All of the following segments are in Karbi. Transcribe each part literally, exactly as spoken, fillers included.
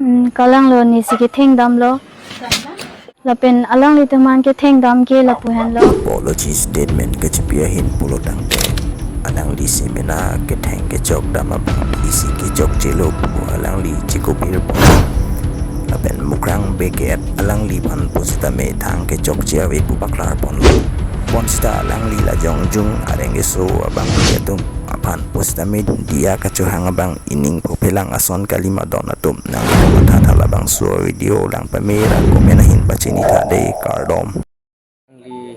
Hmm, kalang lo, nisi ketheng damlo. Lapen alanglitum aphan ketheng dam ke lapu henlo. Apology statement kachipi ahin pulo tangte, alangli si mena ketheng kechok dam abang isi kechokchelo pu alangli chikopir pon. Lapen Mukrang Bey ke-et alangliphan pusitame thang kechokche ave pu paklar ponlo. Pon sita alangli la jongjung areng keso abang atum aphan pusitame diya kachohang abang ining phophelang ason kalima don atum nang matha tha labangso video lang pamera komen ahin pachini tha dei, kardom. Alangli,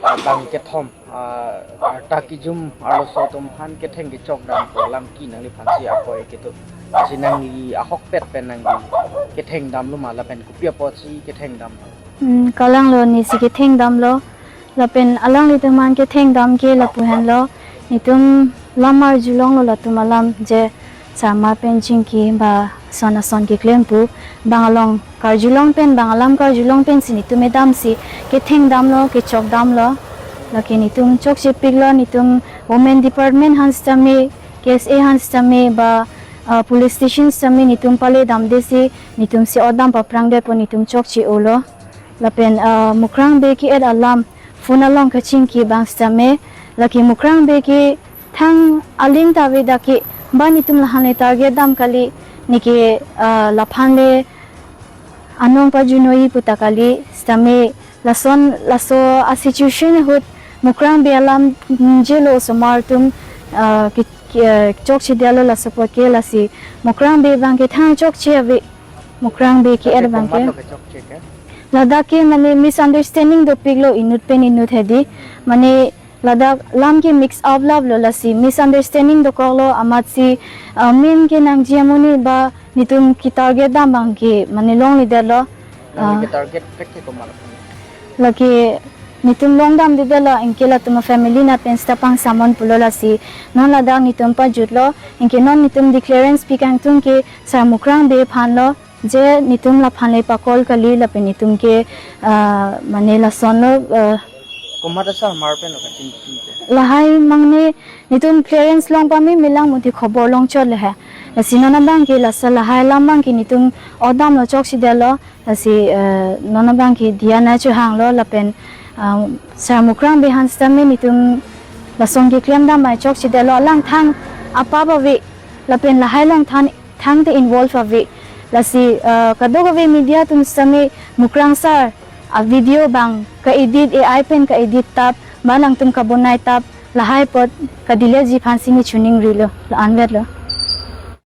ah, bang kethom, ah, arta kejum arloso atum aphan ketheng kechok dam pu alam ke nangliphan si akoi ketu. Si nangli ahokpet pen nangli ketheng damlo ma lapen kopi apotsi ketheng dam? Hmm, kalang lo, nisi ketheng damlo. Lapen alanglitum aphan ketheng dam ke lapu henlo. Netum lam arjulonglo latum alam, je sarmar pen chingki ba son ason keklem pu. Bang along karjulong pen, bang alam karjulong pensi netum edamsi ketheng damlo, kechok damlo. Lake netum chokchepiklo, netum women department aphan sitame, K S A aphan sitame ba, ah, police station sitame netum pale damdesi, netum si odam paprang det pu netum chokche-olo. Lapen, ah, Mukrang Bey ke-et alam phone along kachingki abang sitame, lake Mukrang Bey ke thang aling ta ave, dak ke ba netum lahan le target dam kali, neke, ah, laphan le anong pajunoi pu ta kali, sitame lason laso a situation ahut Mukrang Bey alam ningjelo osomar atum, ah, ke, ke, chokchedetlo laso apot ke, lasi Mukrang Bey abang ke thang chokche ave. Mukrang Bey ke-et abang ke. Komatlo kechokche ke? Ladak ke mane misunderstanding dopiklo inut pen inut hedi. Mane ladak lam ke mix up lap lo, lasi misunderstanding dokoklo amatsi, ah, main ke nangji amonit ba netum ketarget dam abang ke mane longledetlo. Nangli, ah, ketarget thekthek komat? Lake netum long damdedetlo, anke latum a family nat pen sita pangsamon pulo, lasi non ladak netum pajutlo, anke non netum declarance pi kangtung ke sar Mukrang Bey aphan lo, je netum laphan le pa-call kali lapen netum ke, ah, mane lasonlo, ah, komat asarmar pen lo kachingki ke? Lahai mane netum clearance long pame melang muti khobor longchot le he. Lasi non abang ke lasa lahai alam abang ke netum odamlo, chokchedetlo. Lasi, eh, non abang ke diya nangchohanglo lapen, ah, sar Mukrang Bey aphan sitame netum lason keklem dam abang chokchedetlo, alang thang apap ave lapen lahai along thang, thangte involve ave. Lasi, eh, kadokave media atum sitame Mukrang sar a video abang ka-edit, A I pen ka-edit tap, ba nangtum kabonai tap, lahai apot kadeletji aphansi ne choningrilo, la-anvetlo.